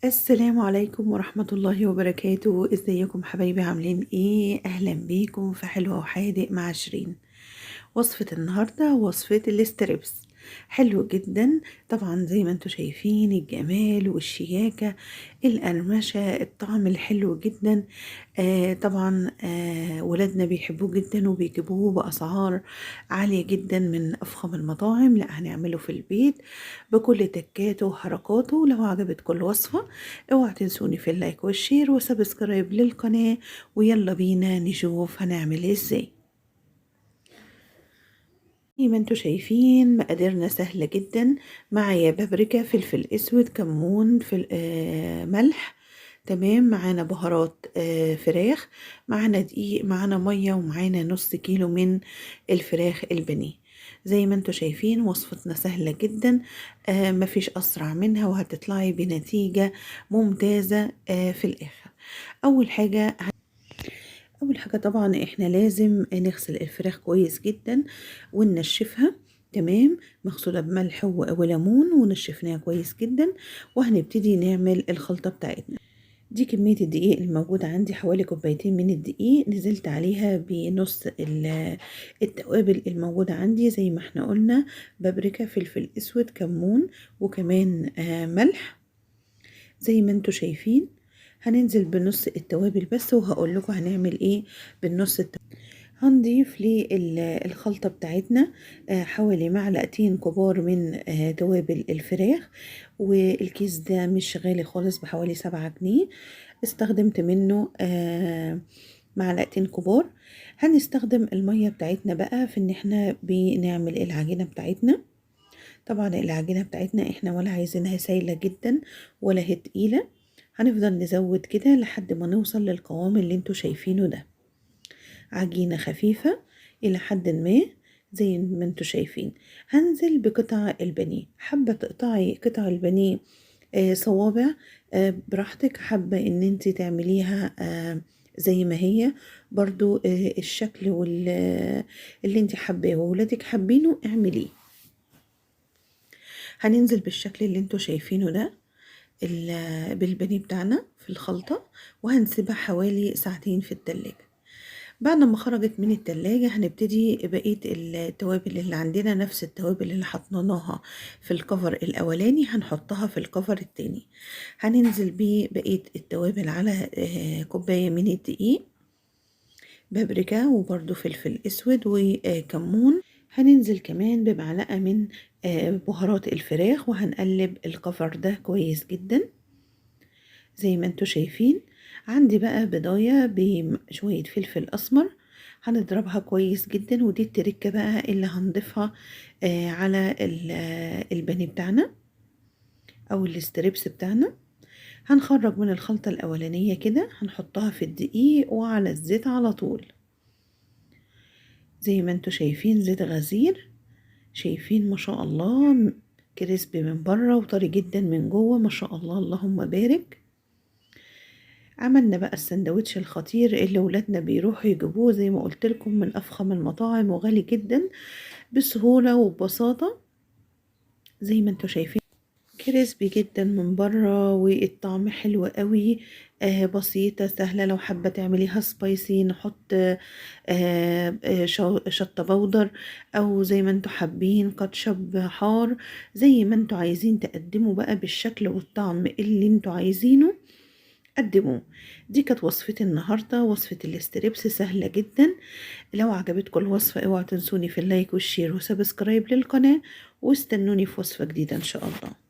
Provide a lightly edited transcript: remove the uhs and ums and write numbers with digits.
السلام عليكم ورحمة الله وبركاته. ازيكم حبايبي؟ عاملين ايه؟ اهلا بيكم في حلوة وحادق مع شيرين. وصفة النهاردة وصفة ال strips، حلو جدا. طبعا زي ما انتم شايفين الجمال والشياكة، القرمشة، الطعم الحلو جدا. طبعا ولادنا بيحبوه جدا وبيجيبوه بأسعار عالية جدا من أفخم المطاعم. لا، هنعمله في البيت بكل تكاته وحركاته. لو عجبتكم الوصفة اوعى تنسوني في ال like وال share و subscribe للقناة، ويلا بينا نشوف هنعمل ازاي. زي ما انتوا شايفين مقاديرنا سهلة جدا. معايا بابريكا، فلفل اسود، كمون، ملح، تمام. معانا بهارات فراخ، معانا دقيق، معانا مية، ومعانا نص كيلو من الفراخ البانيه. زي ما انتوا شايفين وصفتنا سهلة جدا، مفيش اسرع منها، وهتطلعي بنتيجة ممتازة في الاخر. اول حاجة طبعا احنا لازم نغسل الفراخ كويس جدا وننشفها، تمام، مغسولة بملح وليمون، ونشفناها كويس جدا. وهنبتدي نعمل الخلطة بتاعتنا. دي كمية الدقيق الموجودة عندي، حوالي كوبايتين من الدقيق، نزلت عليها بنص التوابل الموجودة عندي زي ما احنا قلنا، بابريكا، فلفل اسود، كمون، وكمان ملح. زي ما انتوا شايفين هننزل بنص التوابل بس، وهقول لكم هنعمل ايه بالنص التوابل. هنضيف للخلطة بتاعتنا حوالي معلقتين كبار من توابل الفراخ، والكيس ده مش غالي خالص، بحوالي 7 جنيه. استخدمت منه معلقتين كبار. هنستخدم المية بتاعتنا بقى في ان احنا بنعمل العجينة بتاعتنا. طبعا العجينة بتاعتنا احنا ولا عايزينها سايلة جدا ولا هي تقيلة، هنفضل نزود كده لحد ما نوصل للقوام اللي انتوا شايفينه ده. عجينة خفيفة إلى حد ما زي ما انتوا شايفين. هنزل بقطع البانيه. حابة تقطعي قطع البانيه صوابع، براحتك، حابة ان انت تعمليها زي ما هي برضو، الشكل اللي انت حباه وولادك حابينه اعمليه. هننزل بالشكل اللي انتوا شايفينه ده بالبانيه بتاعنا في الخلطة، وهنسيبها حوالي ساعتين في التلاجة. بعد ما خرجت من التلاجة هنبتدي بقية التوابل اللي عندنا، نفس التوابل اللي حطيناها في الكفر الأولاني هنحطها في الكفر التاني. هننزل ببقية التوابل على كوباية من الدقيق، بابريكا، وبرده فلفل اسود وكمون. هننزل كمان بمعلقة من بهارات الفراخ، وهنقلب الكفر ده كويس جدا زي ما انتوا شايفين. عندي بقى بضاية بشوية فلفل أسمر، هنضربها كويس جدا، ودي التركة بقى اللي هنضيفها على البانيه بتاعنا أو ال strips بتاعنا. هنخرج من الخلطة الأولانية كده، هنحطها في الدقيق وعلى الزيت على طول زي ما انتوا شايفين. زيت غزير، شايفين ما شاء الله، crispy من بره وطري جدا من جوه، ما شاء الله اللهم بارك. عملنا بقى السندوتش الخطير اللي ولادنا بيروحوا يجيبوه زي ما قلت لكم من أفخم المطاعم وغالي جدا، بسهولة وببساطة زي ما انتوا شايفين. crispy جدا من بره والطعم حلو قوي، بسيطة سهلة. لو حابة تعمليها spicy نحط شطة powder، او زي ما انتوا حابين كاتشب حار، زي ما انتوا عايزين تقدموا بقى بالشكل والطعم اللي انتوا عايزينه قدموه. دي كانت وصفتي النهارده، وصفة ال strips سهلة جدا. لو عجبتكم الوصفة اوعوا تنسوني في ال like وال share و subscribe للقناة، واستنوني في وصفة جديدة ان شاء الله.